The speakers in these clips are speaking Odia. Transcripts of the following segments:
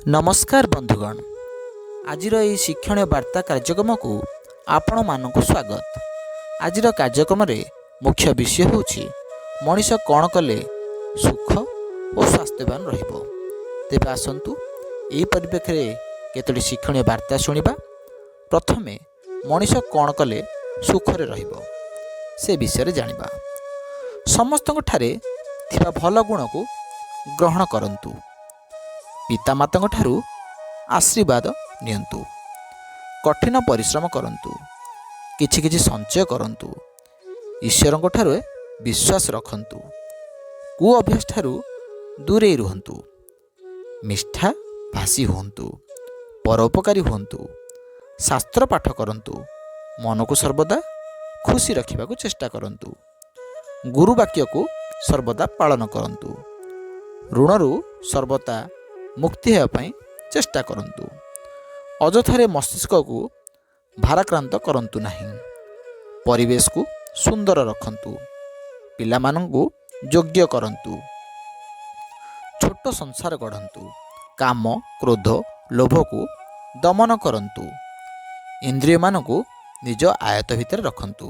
ନମସ୍କାର ବନ୍ଧୁଗଣ, ଆଜିର ଏହି ଶିକ୍ଷଣୀୟ ବାର୍ତ୍ତା କାର୍ଯ୍ୟକ୍ରମକୁ ଆପଣମାନଙ୍କୁ ସ୍ୱାଗତ। ଆଜିର କାର୍ଯ୍ୟକ୍ରମରେ ମୁଖ୍ୟ ବିଷୟ ହେଉଛି, ମଣିଷ କ'ଣ କଲେ ସୁଖ ଓ ସ୍ୱାସ୍ଥ୍ୟବାନ ରହିବ। ତେବେ ଆସନ୍ତୁ, ଏହି ପରିପ୍ରେକ୍ଷୀରେ କେତୋଟି ଶିକ୍ଷଣୀୟ ବାର୍ତ୍ତା ଶୁଣିବା। ପ୍ରଥମେ ମଣିଷ କ'ଣ କଲେ ସୁଖରେ ରହିବ, ସେ ବିଷୟରେ ଜାଣିବା। ସମସ୍ତଙ୍କ ଠାରେ ଥିବା ଭଲ ଗୁଣକୁ ଗ୍ରହଣ କରନ୍ତୁ। ପିତାମାତାଙ୍କ ଠାରୁ ଆଶୀର୍ବାଦ ନିଅନ୍ତୁ। କଠିନ ପରିଶ୍ରମ କରନ୍ତୁ। କିଛି କିଛି ସଞ୍ଚୟ କରନ୍ତୁ। ଈଶ୍ୱରଙ୍କ ଠାରୁ ବିଶ୍ୱାସ ରଖନ୍ତୁ। କୁ ଅଭ୍ୟାସ ଠାରୁ ଦୂରେଇ ରୁହନ୍ତୁ। ମିଠା ଭାଷୀ ହୁଅନ୍ତୁ। ପରୋପକାରୀ ହୁଅନ୍ତୁ। ଶାସ୍ତ୍ର ପାଠ କରନ୍ତୁ। ମନକୁ ସର୍ବଦା ଖୁସି ରଖିବାକୁ ଚେଷ୍ଟା କରନ୍ତୁ। ଗୁରୁ ବାକ୍ୟକୁ ସର୍ବଦା ପାଳନ କରନ୍ତୁ। ଋଣରୁ ସର୍ବଦା ମୁକ୍ତି ହେବା ପାଇଁ ଚେଷ୍ଟା କରନ୍ତୁ। ଅଯଥାରେ ମସ୍ତିଷ୍କକୁ ଭାରାକ୍ରାନ୍ତ କରନ୍ତୁ ନାହିଁ। ପରିବେଶକୁ ସୁନ୍ଦର ରଖନ୍ତୁ। ପିଲାମାନଙ୍କୁ ଯୋଗ୍ୟ କରନ୍ତୁ। ଛୋଟ ସଂସାର ଗଢ଼ନ୍ତୁ। କାମ, କ୍ରୋଧ, ଲୋଭକୁ ଦମନ କରନ୍ତୁ। ଇନ୍ଦ୍ରିୟମାନଙ୍କୁ ନିଜ ଆୟତ୍ତ ଭିତରେ ରଖନ୍ତୁ।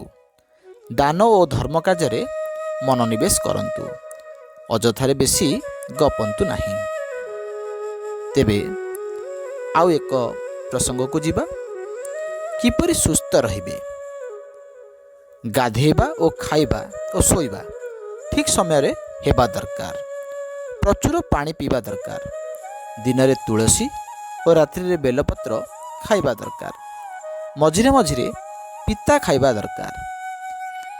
ଦାନ ଓ ଧର୍ମ କାର୍ଯ୍ୟରେ ମନୋନିବେଶ କରନ୍ତୁ। ଅଯଥାରେ ବେଶୀ ଗପନ୍ତୁ ନାହିଁ। ତେବେ ଆଉ ଏକ ପ୍ରସଙ୍ଗକୁ ଯିବା। କିପରି ସୁସ୍ଥ ରହିବେ? ଗାଧେଇବା ଓ ଖାଇବା ଓ ଶୋଇବା ଠିକ୍ ସମୟରେ ହେବା ଦରକାର। ପ୍ରଚୁର ପାଣି ପିଇବା ଦରକାର। ଦିନରେ ତୁଳସୀ ଓ ରାତ୍ରିରେ ବେଲପତ୍ର ଖାଇବା ଦରକାର। ମଝିରେ ମଝିରେ ପିତା ଖାଇବା ଦରକାର।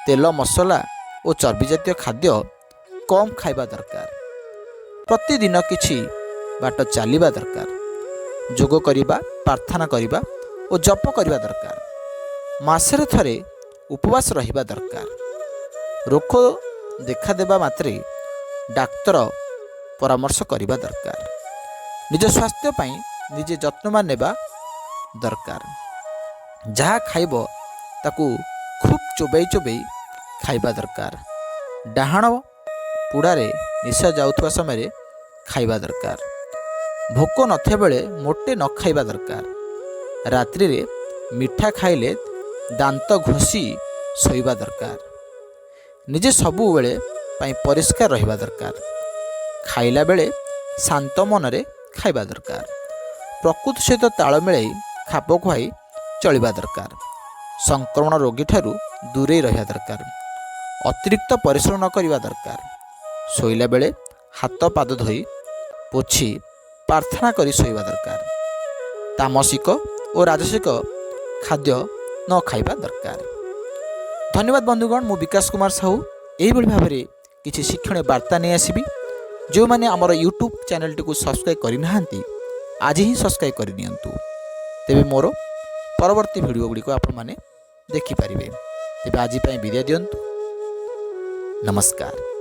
ତେଲ ମସଲା ଓ ଚର୍ବି ଜାତୀୟ ଖାଦ୍ୟ କମ୍ ଖାଇବା ଦରକାର। ପ୍ରତିଦିନ କିଛି ବାଟ ଚାଲିବା ଦରକାର। ଯୋଗ କରିବା, ପ୍ରାର୍ଥନା କରିବା ଓ ଜପ କରିବା ଦରକାର। ମାସରେ ଥରେ ଉପବାସ ରହିବା ଦରକାର। ରୋଗ ଦେଖାଦେବା ମାତ୍ରେ ଡାକ୍ତର ପରାମର୍ଶ କରିବା ଦରକାର। ନିଜ ସ୍ୱାସ୍ଥ୍ୟ ପାଇଁ ନିଜେ ଯତ୍ନବାନ ନେବା ଦରକାର। ଯାହା ଖାଇବ, ତାକୁ ଖୁବ୍ ଚୋବେଇ ଚୋବେଇ ଖାଇବା ଦରକାର। ଡାହାଣ ପୁଡ଼ାରେ ନିଶ୍ୱାସ ଯାଉଥିବା ସମୟରେ ଖାଇବା ଦରକାର। ଭୋକ ନଥିବା ବେଳେ ମୋଟେ ନ ଖାଇବା ଦରକାର। ରାତ୍ରିରେ ମିଠା ଖାଇଲେ ଦାନ୍ତ ଘଷି ଶୋଇବା ଦରକାର। ନିଜେ ସବୁବେଳେ ପାଇଁ ପରିଷ୍କାର ରହିବା ଦରକାର। ଖାଇଲା ବେଳେ ଶାନ୍ତ ମନରେ ଖାଇବା ଦରକାର। ପ୍ରକୃତି ସହିତ ତାଳ ମିଳାଇ, ଖାପ ଖୁଆଇ ଚଳିବା ଦରକାର। ସଂକ୍ରମଣ ରୋଗୀଠାରୁ ଦୂରେଇ ରହିବା ଦରକାର। ଅତିରିକ୍ତ ପରିଶ୍ରମ ନ କରିବା ଦରକାର। ଶୋଇଲା ବେଳେ ହାତ ପାଦ ଧୋଇ, ପୋଛି, ପ୍ରାର୍ଥନା କରି ଶୋଇବା ଦରକାର। ତାମସିକ ଓ ରାଜସିକ ଖାଦ୍ୟ ନ ଖାଇବା ଦରକାର। ଧନ୍ୟବାଦ ବନ୍ଧୁଗଣ। ମୁଁ ବିକାଶ କୁମାର ସାହୁ ଏଇଭଳି ଭାବରେ କିଛି ଶିକ୍ଷଣୀୟ ବାର୍ତ୍ତା ନେଇ ଆସିବି। ଯେଉଁମାନେ ଆମର ୟୁଟ୍ୟୁବ୍ ଚ୍ୟାନେଲଟିକୁ ସବସ୍କ୍ରାଇବ୍ କରିନାହାନ୍ତି, ଆଜି ହିଁ ସବସ୍କ୍ରାଇବ୍ କରିନିଅନ୍ତୁ। ତେବେ ମୋର ପରବର୍ତ୍ତୀ ଭିଡ଼ିଓ ଗୁଡ଼ିକୁ ଆପଣମାନେ ଦେଖିପାରିବେ। ତେବେ ଆଜି ପାଇଁ ବିଦାୟ ଦିଅନ୍ତୁ। ନମସ୍କାର।